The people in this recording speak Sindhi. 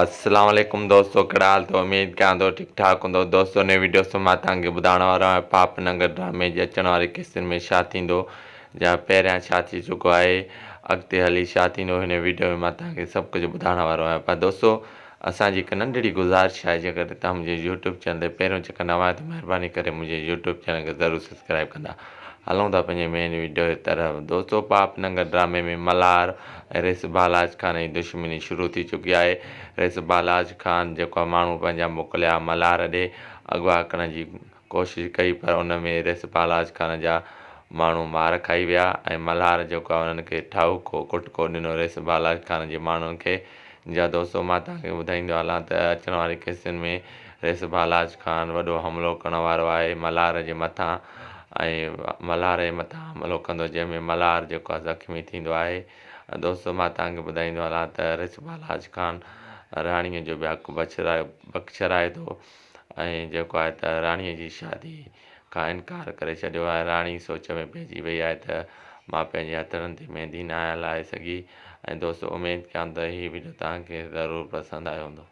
السلام عليڪم دوستو ڪهڙا حال اٿو اميد ڪيان ٿو ٺيڪ ٺاڪ هوندو دوستو نئين ويڊيو سان مان توهان کي ٻڌائڻ وارو آهيان پاپ ننگر ڊرامي جي اچڻ واري قسطن ۾ ڇا ٿيندو يا پهريان ڇا ٿي چڪو آهي اڳتي هلي ڇا ٿيندو هن ويڊيو ۾ مان توهان کي سڀ ڪجهه ٻڌائڻ وارو آهيان پر دوستو اسان جي هڪ ننڍڙي گذارش آهي جيڪڏهن توهان منهنجي يوٽيوب چينل تي پهريون چڪر نوان آهيو ته مهرباني ڪري منهنجي يوٽيوب چينل کي ضرور سبسڪرائب ڪندا هلون ٿا پنهنجي مين وڊيو جي طرف دوستو پاپ ننگر ڊرامي ۾ ملهار ۽ رئيس بالاچ خان جي دشمني شروع ٿي چڪي آهي رئيس بالاچ خان جيڪو ماڻهو پنهنجا موڪليا ملهار ڏي اغوا ڪرڻ جي ڪوشش ڪئي پر ان ۾ رئيس بالاچ خان جا ماڻهو مار کائي ويا ۽ ملهار جيڪو آهي انهن کي ٺاهوڪو ڪٽڪو ڏنو رئيس بالاچ خان جي ماڻهن کي جا دوستو مان توهان کي ٻڌائيندو هلان ته اچڻ واري قسطن ۾ رئيس بالاچ خان وڏو حملو ڪرڻ وارو آهي ملهار جي مٿان ۽ ملهار جي مٿان حملو ڪندو جنهن ۾ ملهار جيڪو آهي زخمي ٿيندو آهي دوستو مان توهان کي ٻڌائيندو هلان ته رئيس بالاچ خان راڻيء جو به حق بخشرائي ٿو ۽ جيڪو آهي ته راڻيء جي شادي کان انڪار ڪري ڇڏيو آهي. راڻي سوچ ۾ پئجي وئي آهي ته مان پنهنجي هٿڙن تي ميندي ناهيان لائي سگهي ۽ دوستو اميد ڪيان ته هي وڊيو توهان کي ضرور پسند آيو هوندو.